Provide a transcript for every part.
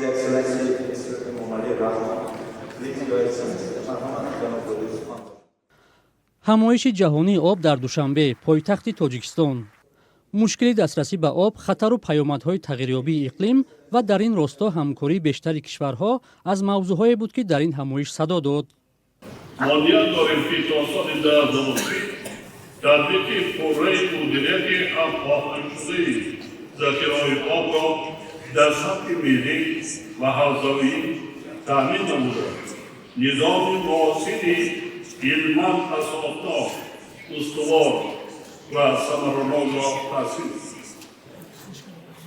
Excellency Mr. Emomali Rahmon. Please, Your Excellency, марҳамат, ҷаноби олӣ, сухан. Ҳамоиши ҷаҳонии об дар Душанбе, пойтахти Тоҷикистон. Мушкили дастрасӣ ба об, хатару паёмадҳои тағйирёбии иқлим ва дар ин росто ҳамкории бештари кишварҳо аз мавзӯъҳое буд, ки дар ин ҳамоиш садо дод. Мо ният дорем, ки то соли 2030 татбиқи пурраи мудирияти ҳамоҳангшудаи захираҳои обро дар сатҳи миллӣ ва ҳавзавӣ таъмин намуда, низоми муосири илман асоснок, устувор ва самаранокро таъсис.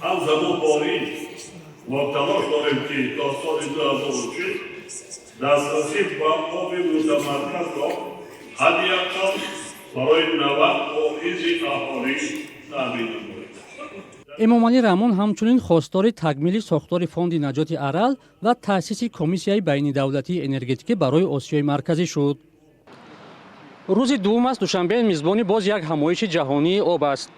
Ҳамзамон бо ин мо талош дорем, ки то соли 2040 дастрасӣ ба оби мутамарказро ҳадди ақал барои 90 фоизи аҳолӣ таъмин намоем. Эмомалӣ Раҳмон ҳамчунин хостори такмили сохтори Фонди наҷоти Арал ва таъсиси Комиссияи байнидавлатии энергетикӣ барои Осиёи Марказӣ шуд. Рӯзи дуввум аст, Душанбе мизбони боз як ҳамоиши ҷаҳонии об аст.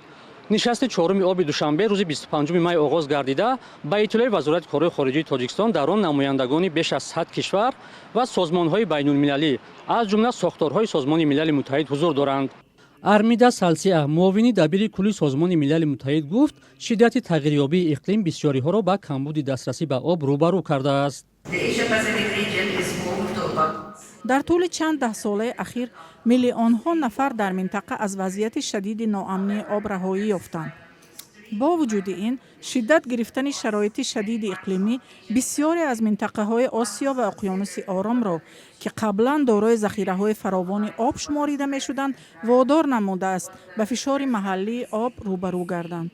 Нишасти чоруми оби Душанбе рӯзи 25 май оғоз гардида, ба иттилои Вазорати корҳои хориҷии Тоҷикистон, дар он намояндагони беш аз 100 кишвар ва созмонҳои байнулмилалӣ, аз ҷумла сохторҳои Созмони Милали Муттаҳид, ҳузур доранд. Армида Салсиа, муовини дабири кулли Созмони Милали Муттаҳид, гуфт, шиддати тағйирёбии иқлим бисёриҳоро ба камбуди дастрасӣ ба об рӯбарӯ кардааст. Дар тӯли чанд даҳсолаи ахир миллионҳо нафар дар минтақа аз вазъияти шадиди ноамнии об раҳоӣ ёфтанд. Бо вуҷуди ин, шиддат гирифтани шароити шадиди иқлимӣ бисёре аз минтақаҳои Осиё ва Уқёнуси Оромро, ки қаблан дорои захираҳои фаровони об шуморида мешуданд, водор намудааст ба фишори маҳаллии об рӯбарӯ гарданд.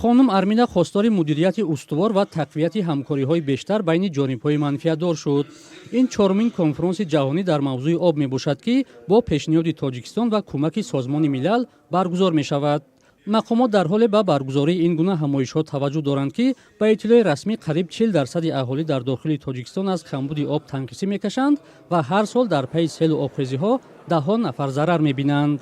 Хонум Армина хостори мудирияти устувор ва тақвияти ҳамкориҳои бештар байни ҷонибҳои манфиатдор шуд. Ин чорумин конфронси ҷаҳонӣ дар мавзӯи об мебошад, ки бо пешниҳоди Тоҷикистон ва кӯмаки Созмони Милал баргузор мешавад. Мақомот дар ҳоле ба баргузории ин гуна ҳамоишҳо таваҷҷӯҳ доранд, ки ба иттилои расмӣ қариб 40 дарсади аҳолӣ дар дохили Тоҷикистон аз камбуди об танқисӣ мекашанд ва ҳар сол дар пайи селу обхезиҳо даҳҳо нафар зарар мебинанд.